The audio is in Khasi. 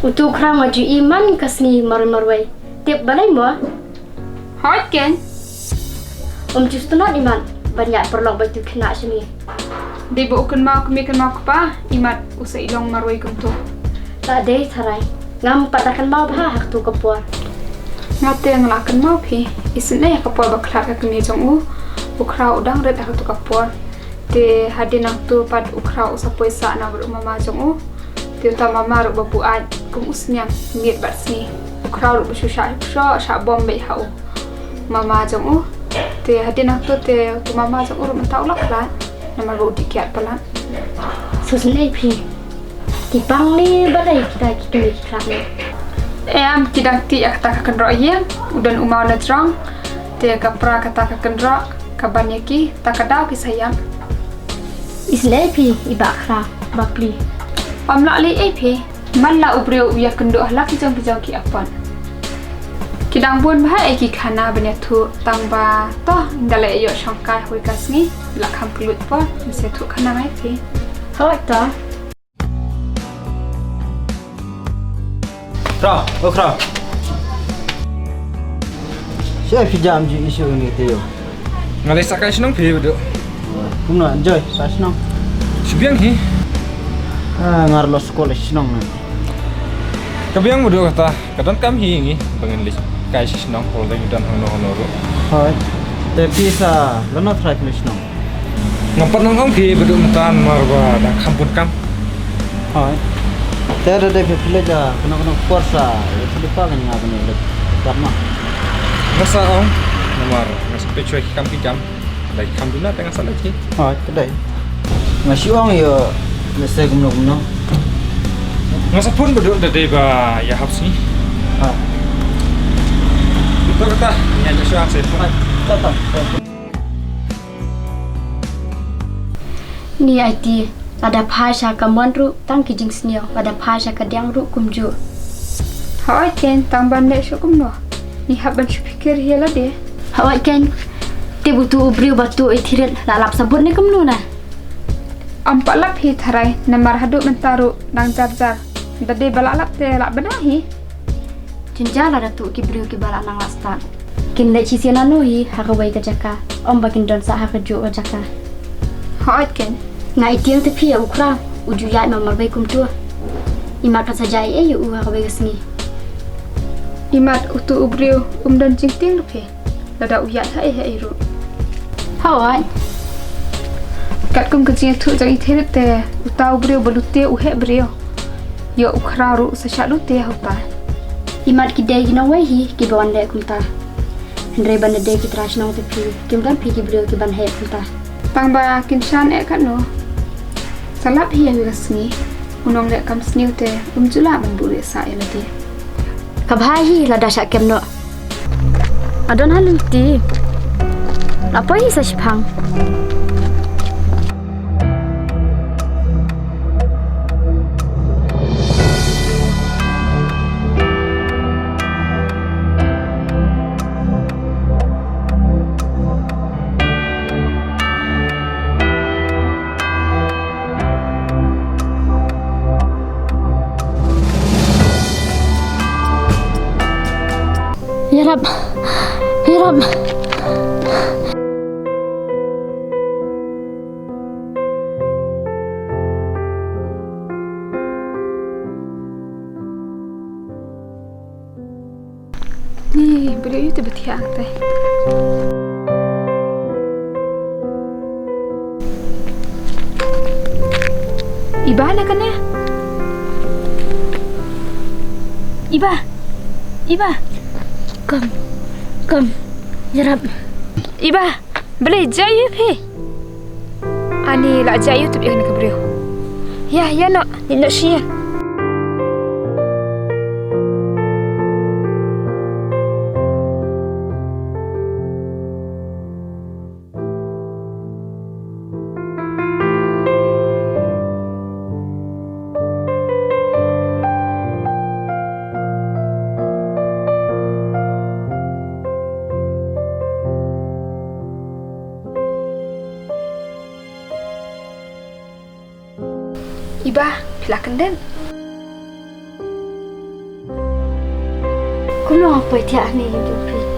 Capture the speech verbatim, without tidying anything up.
Utu u Khraw nga ju i man ka sngi marwei marwei. Tip balei mo? Hooid keiñ. Um ju sngewtynnat i mat ban ïaid paralok bad utu u khynnah shane. Dei ba u kynmaw kmie kynmaw kpa, i mat u sa i long marwei kumto. La dei tharai. Ngam pat da kynmaw bha ha katu ka por. Nga te nga la kynmaw phi. Isynei ha ka por ba khlad ka kmie jong u, u Khraw u dang rit ha katu ka por. Te hadien nangto pat u Khraw u sa poi sah na bad u mama jong u. Te uta u mama ruh ba buaid kum u sniang miet bad sngi. U Khraw ruh ba shu shah shoh shah bom beit ha u mama jong u. Te hadien nangto te u mama jong u ruh mynta u la khlad namar ba u dih kiad palat. Sngewsynei phi. Ki pang ne balei kita ki kmie ki khlad ne? Em, ki dang tih ïa kata ka kynroh ïing, u don u maw na jrong. Te ka pra kata ka kynroh ka ban ïa ki, ta ka daw ki sa ïap. Isynei phi i Bah Khraw, bapli. Ym lah leh ei phi. Man la u briew u ïakynduh ha la ki jong ki jong ki apot. Ki dang bun bha ei ki khana ban ïathuh tang ba to ynda la ïoh shongkai hoi ka sngi la kham kylluid por, ngi sa ïathuh khana ngai phi. Hooid to. Khraw, o Khraw. Sha phi jam ju issue ni te yo. Nga leit sa kai shnong phi Badu. Kumno enjoy sa shnong? Shu biang hi. Ah, ngar los college shnong na. Ka biang Badu kata, ka don kam hi ngi, ba ngin leit kai shnong, hol dang don hangno hangno ruh. Hooid. Te phi sa lano thrai phi shnong? Ngam pat nang ong phi Badu mynta namar ba dang kham bun kam. Hooid. Te da dei phi phi leit da kano kano por sa, ïa phi leit pa kane nga kane leit. Kat ma. Nga sa ong namar nga sa peit shuwa ki kam ki jam. Dei kham duna te nga sa leit hi. Hooid, ka dei. Nga shu ong ïa lehse kumno kumno. Nga sa phone Badu da dei ba ïa hap sngi. Ha. Ito kata, nga ïa shu ang sa phone. Hooid, ta ta. Ni aiti, lada phai sha ka mon ruh tang ki jingsniew, lada phai sha ka diang ruh kumjuh. Hooid keiñ, tang ban leh shuh kumno. Ni hap ban shu pyrkhat ïa lade. Hooid keiñ, tip utu u briew ba tuh i thirit la lap sabut ne kumno na. Ym pat lap hi tharai, namar haduh mynta ruh dang jar jar. Da dei ba la lap te la bna hi. Jynjar lada tuh ki briew kiba la nang la stad. Kin leit shisien nano hi ha kawei ka jaka, ym ba kin don sah ha kajuh ka jaka. Hooid keiñ. Nga ïa tieng te phi ïa u Khraw, u ju ïaid ma marwei kumto. Imat kan sa jia ei ei ïa u ha kawei ka sngi. Imat utu u briew um don jingtieng ruh phi. Lada u ïaid ha ei ha ei ruh. Hooid. Katkum ka jingïathuh jong i thirit te uta u briew ba lute u heh briew. Ïa u Khraw ruh sa shah lute ha uta. Imat ki dei ki nongwei hi kiba wan leh kumta. Hynrei ban da dei ki trai shnong te phi, kim don phi ki briew kiban heh kumta. Tang ba kin shan eh katno. Sa lap hi ïa ka sngi. U nongleh kam sniew te um ju lah ban buhrieh sah ïa lade. Ka bha hi lada shah kem noh. Adon ha lynti. La poi hi sa shipang. Ïarap. Ïarap. Ni, briew ïa te ba thiah te. Iba na kane. Iba. Iba. Kam. Kam. Ïarap. Iba. Balei jia ïa phi? Ani la jia ïa u tip ïa kane ka briew. Ïa, ïa noh, ïa noh shisien. Iba, phi la kyndit? Kumno nga poi thiah hangne ïa phi?